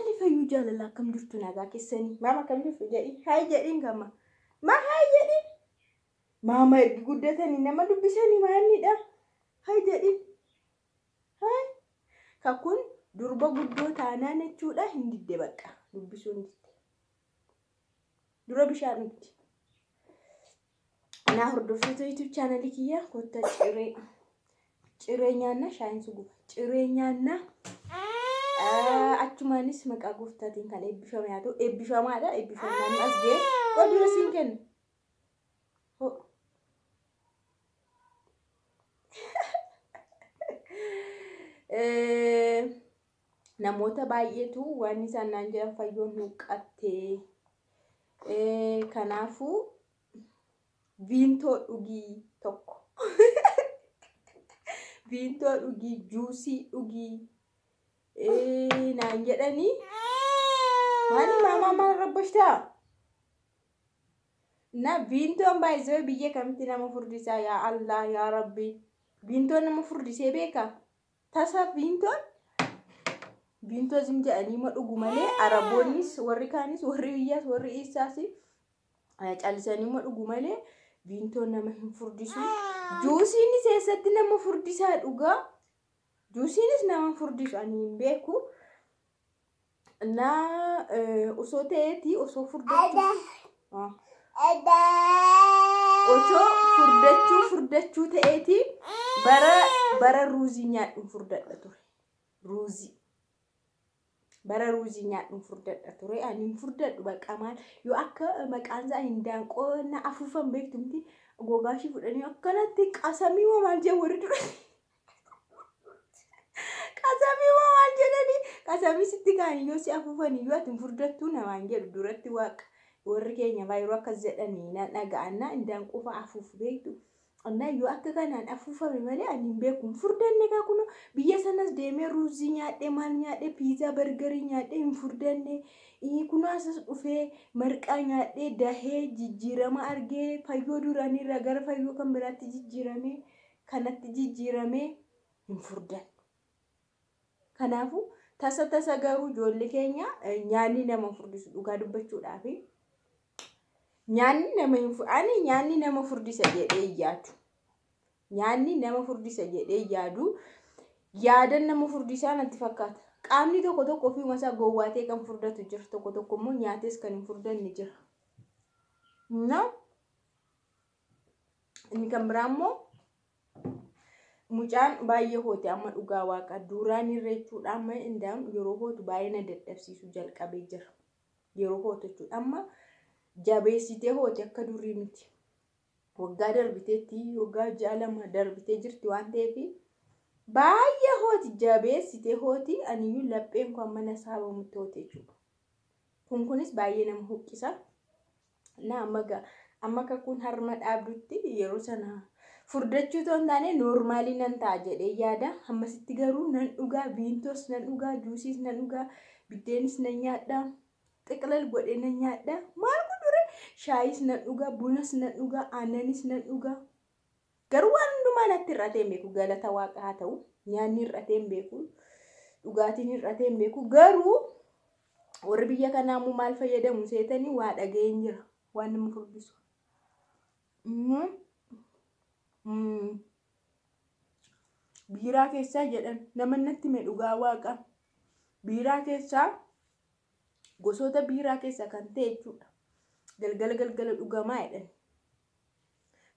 Chaanaalii Fayyuu Jaalalaa akkam jirtu nagaa keessanii? Maama akkam jirtu jedhi. Hayi jedhiin gama. Ma hayi jedhiin. Maama ergi guddatanii nama dubbisanii maalidha? Hayi jedhiin. Hayi. Kakuun durba guddoo taanaan jechuudha hin didde bakka. Dubbisuu hin didde. Dura bishaan dhugdi. Naa hordoftoota YouTube chaanalii kiyya kottaa ciree. Ciree nyaanna shaayiin suguba. Ciree nyaanna. Achumaanis maqaa gooftaatiin kan eebbifame haa ta'u eebbifamaadha eebbifamaan as ga'e qodura siin kenna. Namoota baay'eetu waan isaan naan jedhan fayyoon huqqattee kanaafuu viintoo dhugii tokko viintoo dhugii juusii dhugii naan jedhanii maali maamaa maal rabbashtaa? Na viintoon baay'isee biyya kamitti nama furdisaa yaa Allah yaa Rabbi viintoon nama furdisee beeka tasa viintoon viintoo zim jedhanii ma dhugu malee araboonnis warri kaanis warri biyyaas warri eessaas callisanii ma dhugu malee viintoon nama hin furdisu. Juusiinis eessatti nama furdisaa dhugaa? Juusiinis nama furdisu ani hin beeku. Na osoo ta'eeti osoo furdachuu osoo furdachuu ta'eeti bara ruuzii nyaadhuun furdadha ture. Ruuzii. Bara ruuzii nyaadhuun furdadha ture. Ani hin furdadhu bakka maal yoo akka maqaan isaa hin daanqoo na afuufan beektu miti gogaa ishii fudhanii akkanatti qasamii moo maal jedhu warri dura. Qasamii moo maal jedhanii qasamii sitti kaanii yoo si afuufan iyyuu ati hin furdattuu namaan jedhu duratti waaqa warri keenya baay'ee akkas jedhanii na dhaga'annaa indaanqoo fa'a afuufu beektu. Annaa yoo akka kanaan afuufame malee ani hin beeku hin furdanne kaa kunoo biyya sanas deemee ruuzii nyaadhee maal nyaadhee piizaa bargarii nyaadhee hin furdanne kunoo asas dhufee marqaa nyaadhee dahee jijjiirama argee fayyoo duraaniirraa gara fayyoo kan biraatti jijjiiramee kanatti jijjiiramee hin furdanne. Kanaafuu tasa tasa garuu ijoollee keenya nyaanni nama furdisu dhugaa dubbachuudhaaf nyaanni nama hin ani nyaanni nama furdisa jedhee yaadu. Nyaanni nama furdisa jedhee yaadu yaadan nama furdisaa natti fakkaata. Qaamni tokko tokko ofiuma isaa gowwaatee kan furdatu jira. Tokko tokko immoo nyaates kan hin furdanne jira. Na inni kan biraa immoo mucaan baay'ee hoote amma dhugaa waaqa duraan irra jechuudha amma indaan yeroo hootu baay'ee na dadhabsiisu jalqabee jira. Yeroo hootu jechuudha amma jabeessitee hoote akka durii miti. Waggaa darbiteetti waggaa ji'a 2 darbitee jirti waan ta'eef baay'ee hooti jabeessitee hooti aniyyuu lapheen kun mana saabamutti hoote jechuudha. Kun kunis baay'ee nama huqqisa. Na amma kakuun harma dhaabdutti yeroo sana furdachuu otoo hin taane noormaalii nan ta'a jedhee yaada. Ammasitti garuu nan dhugaa viintoos nan dhugaa juusiis nan dhugaa biddeenis nan nyaadha xiqilal godhee nan nyaadha maal godhure shaayis nan dhugaa bunas nan dhugaa aannanis nan dhugaa. Garuu waan hundumaa natti hir'atee hin beeku galata waaqa haa ta'u nyaanni hir'atee hin beeku dhugaatiin hir'atee hin beeku garuu warri biyya kanaa immoo maal fayyadamu seetanii waa dhaga'een jira waan nama furdisu. Biiraa keessaa jedhan nama natti hime dhugaa waaqa. Biiraa keessaa gosoota biiraa keessaa kan ta'e jechuudha. Galgala galgala dhugamaa jedhan.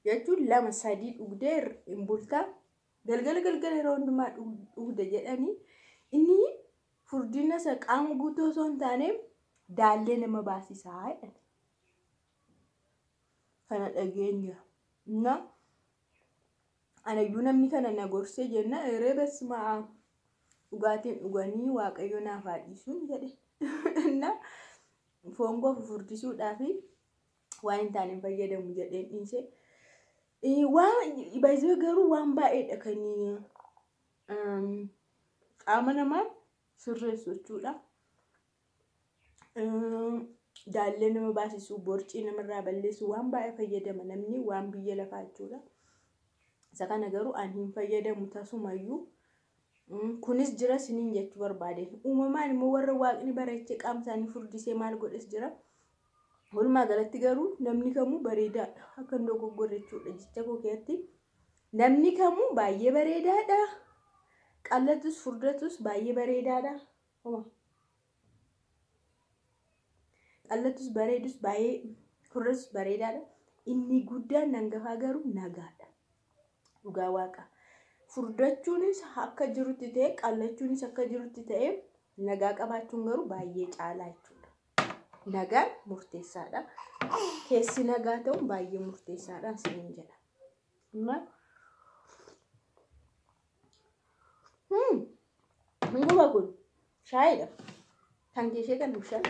Jechuun 2 3 dhugdee hin bultaa. Galgala galgala yeroo hundumaa dhugde jedhanii inni furdina isa qaama guutuu osoo hin taane daallee nama baasisaa jedhan. Kana dhageenya. Na anayyuu namni kana na gorsee jenna eree basmaa dhugaatiin dhuganii waaqayyo naaf haa dhiisuun jedhe. Na foon koo furdisuudhaaf waan hin taane fayyadamu jedheen dhiise. Waan baay'ee garuu waan baay'eedha kan qaama namaa sirreessu jechuudha. Daallee nama baasisu, borcii namarraa balleessu waan baay'ee fayyadama namni waan biyya lafaa jechuudha. Isa kana garuu ani hin fayyadamu tasumayyuu. Kunis jira siniin jechuu barbaadeen. Uumamaan immoo warra waaqni bareechee qaama isaanii furdisee maal godhes jira. Walumaa galatti garuu namni kamuu bareedaadha. Akka hin dogoggorre jechuudha jecha koo keessatti. Namni kamuu baay'ee bareedaadha. Qallatus furdatus baay'ee bareedaadha. Qallatus bareedus baay'ee furdatus bareedaadha. Inni guddaan hangafaa garuu nagaadha. Dhugaa waaqa. Furdachuunis akka jirutti ta'e qallachuunis akka jirutti ta'e nagaa qabaachuun garuu baay'ee caalaa jechuudha. Nagaan murteessaadha. Keessi nagaa ta'uun baay'ee murteessaadha isiniin jedha. Hin kun shaayiidha. Kan ishee kan bishaan.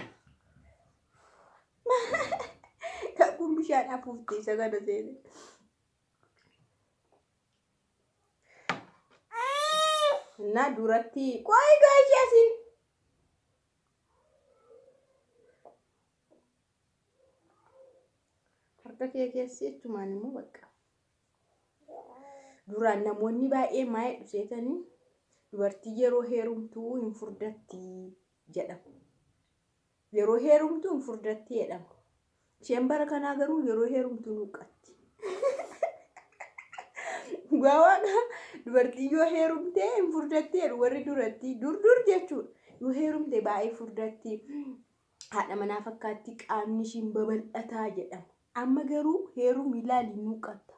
Kan kun bishaan afuuftee isa kana seene. እና duratti ቆይ ጋሽ ያሲን harka kee keessi jechumaan immoo bakka duraan namoonni baay'ee maayee dhuseetanii dubartii yeroo heerumtuu hin furdatti jedhamu. Yeroo heerumtuu hin furdatti jedhamu. Isheen bara kanaa garuu yeroo heerumtuu nuuqatti. Dhugaa waaqa dubartii yoo heerumtee hin furdatti jedhu warri duratti dur dur jechuudha. Yoo heerumte baay'ee furdatti haadha manaa fakkaatti qaamni ishiin babal'ataa jedhama. Amma garuu heerumi ilaali nuuqatta.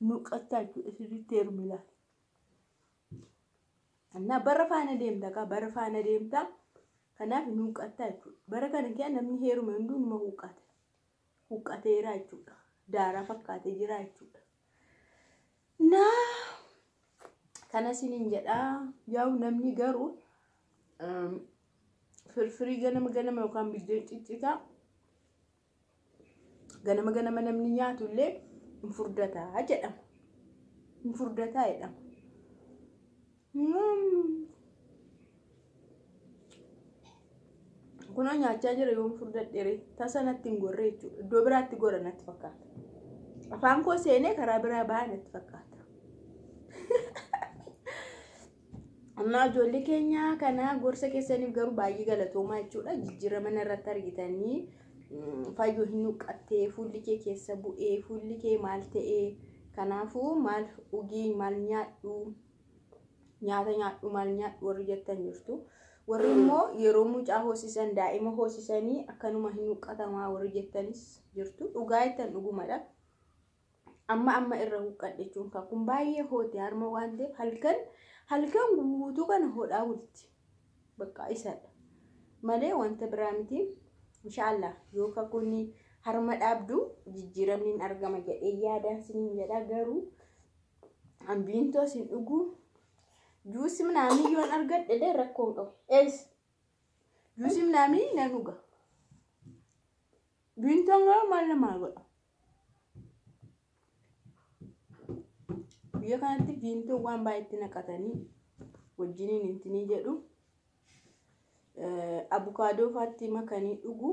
Nuuqatta jechuudha sirriitti heerumi ilaali. Annaa bara faana deemta kaa bara faana deemta. Kanaaf nuuqatta jechuudha. Bara kana keessa namni heerume hunduu numa huuqqata. Huuqqateera jechuudha. Daaraa fakkaatee jira jechuudha. Naa kana isiniin jedhaa yaa'u namni garuu firfirii ganama ganama yookaan biddeen ciccitaa ganama ganama namni nyaatu illee hin furdataa jedhama. Hin furdataa jedhama. Kunoo nyaachaa jira yoon furdadheere tasa natti hin gorre jechuudha. Iddoo biraatti gora natti fakkaata. Afaan koo seenee karaa biraa baha natti fakkaata. Amma ijoollee keenya kana gorsa keessaniif garuu baay'ee galatoomaa jechuudha. Jijjiirama irratti argitanii fayyoo hin huqqattee fuulli kee keessa bu'ee fuulli kee maal ta'ee kanaafuu maal dhugii maal nyaadhu nyaata nyaadhu maal nyaadhu warri jettan jirtu. Warri immoo yeroo mucaa hoosisan daa'ima hoosisanii akkanuma hin huqqatamaa warri jettanis jirtu. Dhugaa jettan dhugumadha. Amma amma irra huqqadhe jechuun kun baay'ee hoote harma waan ta'eef halkan halkan guutuu kana hodhaa bulti. Bakka isadha. Malee wanta biraa miti. Inshaallah yoo kakuun harma dhaabdu jijjiiramni hin argama jedhee yaadaan siniin jedha garuu hambiintoo sin dhugu juusii ምናምን yoon argadhe illee rakkoo hin qabu. Ees juusii ምናምን nan dhuga. Biintoon garuu maal namaa godha? Biyya kanatti biintoon waan baay'eetti naqatanii wajjiniin intinii jedhu. Abukaadoo faatti makanii dhugu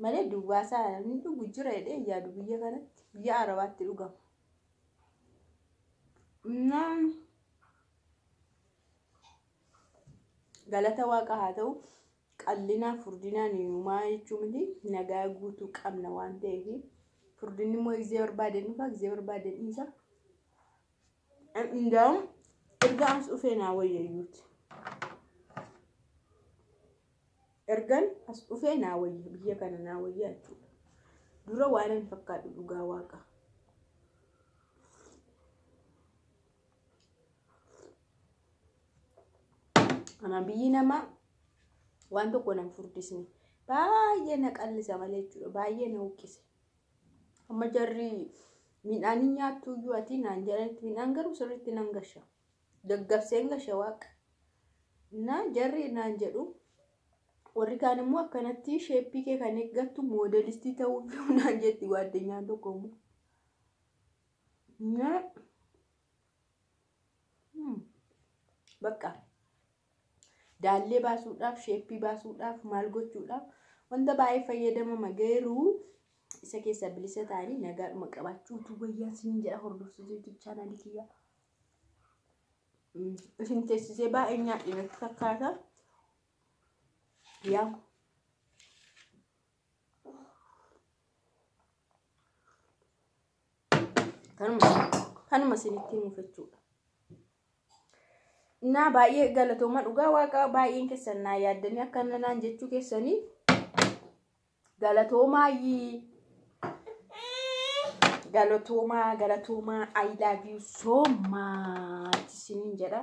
malee duwwaasaa namni dhugu jira jedhee yaadu biyya kanatti biyya Arabaatti dhugama. Galata waaqa haa ta'u qal'inaa furdinaan hiyyumaa jechuu miti nagaa guutuu qabna waan ta'eef furdinni immoo gizee barbaadan dhufa gizee barbaadan dhiisa. Indaa'u erga as dhufee naa wayyayyuuti. Ergan as dhufee naa wayya biyya kana naa wayya jechuudha. Dura waan hin fakkaadhu dhugaa waaqa. Ana biyyi namaa waan tokko nan furdisne baay'ee na qallisa malee jechuudha baay'ee na huqqise. Amma jarri midhaan hin nyaattu iyyuu ati naan jedhanitti midhaan garuu sirriitti nan gasha. Gaggabseen gasha waaqa. Na jarri naan jedhu warri kaan immoo akkanatti sheeppii kee kan eeggattu moodelistii ta'uu naan jetti waaddenyaan tokko immoo. Bakka daallee baasuudhaaf sheeppii baasuudhaaf maal gochuudhaaf wanta baay'ee fayyadamama garuu Isa keessaa bilisa ta'anii nagaadhuma qabaachuutu wayyaa isiniin jedha hordoftoota YouTube chaanaalii kiyyaa. Isin teessisee baay'ee nyaadhe natti fakkaata. Yaa. Kanuma isinitti himuuf jechuudha. Naa baay'ee galatooma dhugaa waaqa baay'een keessan naa yaaddanii akkana naan jechuu keessanii galatoomaayyi. Galatoomaa galatoomaa, I love you so much isiniin jedha.